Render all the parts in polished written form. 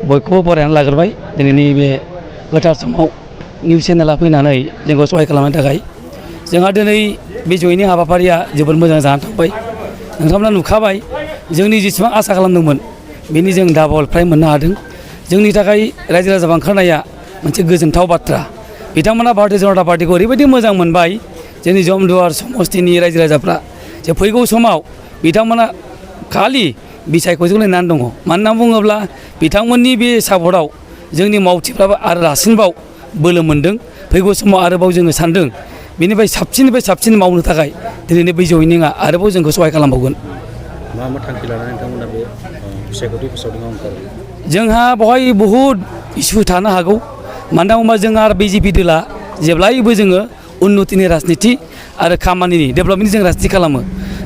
बयखौबो बरायनानै लाग्रोबाय दिनैनि बे गोथार समाव निउस चेनेला फैनानै जोंखौ सहाय खालामनो थाखाय जोंहा दिनै बे जयैनि हाबाफारिया जोबोद मोजां जानानै थांबाय नोंथांमोना नुखाबाय जोंनि जेसेबां आसा खालामदोंमोन बेनि जों डाबल प्राइज मोननो हादों जोंनि थाखाय रायजो राजा ओंखारनाया मोनसे गोजोनथाव बाथ्रा बिथांमोना भारतीय जनता पार्टीखौ ओरैबायदि मोजां मोनबाय जोंनि जमदुवार समस्तिनि रायजो राजाफ्रा जे फैगौ समाव बिथांमोना खालि बिसायख'जों लायनानै दङ मानो होनना बुङोब्ला बिथांमोननि बे सापर्टआव जोंनि मावथिफ्राबो आरो रासिनबाव बोलो मोन्दों फैगौ समाव आरोबाव जोङो सान्दों बेनिफ्राय साबसिन मावनो थाखाय दिनैनि बे जयनिंआ आरोबाव जोंखौ सहाय खालामबावगोन मा थांखि लानानै नोंथांमोना बे बिसायख'थि फोसावदों जोंहा बेवहाय बहुद इसु थानो हागौ मानो होनना बुङोबा जोंहा बिजेपि दोला जेब्लायबो जोङो उन्नतिनि राजनिति आरो खामानिनि डेभेलपमेन्टनि जों राजनिति खालामो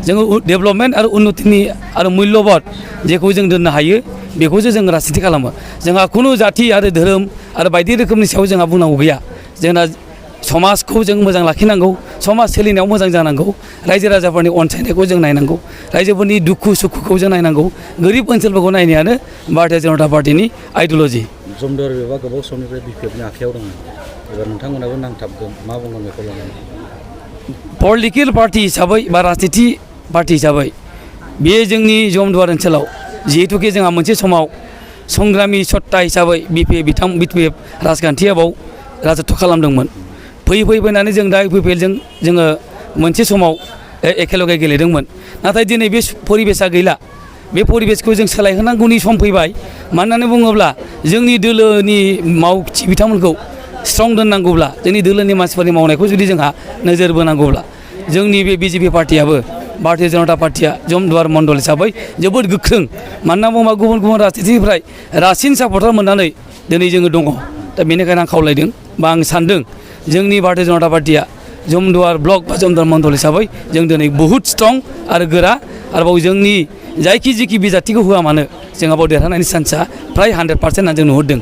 जोङो डेभेलपमेन्ट आरो उन्नतिनि आरो मुल्यबोध जेखौ जों दोननो हायो बेखौसो जों राजनिति खालामो जोंहा खुनु जाति आरो धोरोम आरो बायदि रोखोमनि सायाव जोंहा बुंनांगौ गैया जोंना समाजखौ जों मोजां लाखिनांगौ समाज सोलिनायाव मोजां जानांगौ रायजो राजाफोरनि अनसायनायखौ जों नायनांगौ रायजोफोरनि दुखु सुखुखौ जों नायनांगौ गोरिब ओनसोलफोरखौ नायनायानो भारतीय जनता पार्टीनि आइडिय'लजि जमदुवार बिफा गोबाव समनिफ्राय बिपिएफनि आखायाव दङ एबार नोंथांमोनाबो नांथाबगोन मा बुंगोन बेखौ लानानै पलिटिकेल पार्टी हिसाबै बा राजनिति पार्टी हिसाबै बे जोंनि जमदुवार ओनसोलाव जिहेतुके जोंहा मोनसे समाव संग्रामि सत्ता हिसाबै बिपिएफ राजखान्थिया बाव राजत्व खालामदोंमोन फैनानै जों दा इउपिपिएलजों जोङो मोनसे समाव एखेलगे गेलेदोंमोन नाथाय दिनै बे परिबेसा गैला बे परिबेसखौ जों सोलायहोनांगौनि सम फैबाय मानो होननानै बुङोब्ला जोंनि दोलोनि मावथि बिथांमोनखौ स्ट्रं दोननांगौब्ला जोंनि दोलोनि मानसिफोरनि मावनायखौ जुदि जोंहा नोजोर बोनांगौब्ला जोंनि बे बिजेपि पार्टियाबो भारतीय जनता पार्टिया जमदुवार मण्डल हिसाबै जोबोद गोख्रों मानो होनना बुङोबा गुबुन राजनितिनिफ्राय रासिन सापर्टार मोननानै दिनै जोङो दङ दा बेनिखायनो आं खावलायदों बा आं सानदों जोंनि भारतीय जनता पार्टिया जमदुवार ब्लक बा जमदुवार मण्डल हिसाबै जों दिनै बहुद स्ट्रं आरो गोरा आरोबाव जोंनि जायखि बिजाथिखौ होआ मानो जोंहा बाव देरहानायनि चान्सआ फ्राय 100% होननानै जों नुहुरदों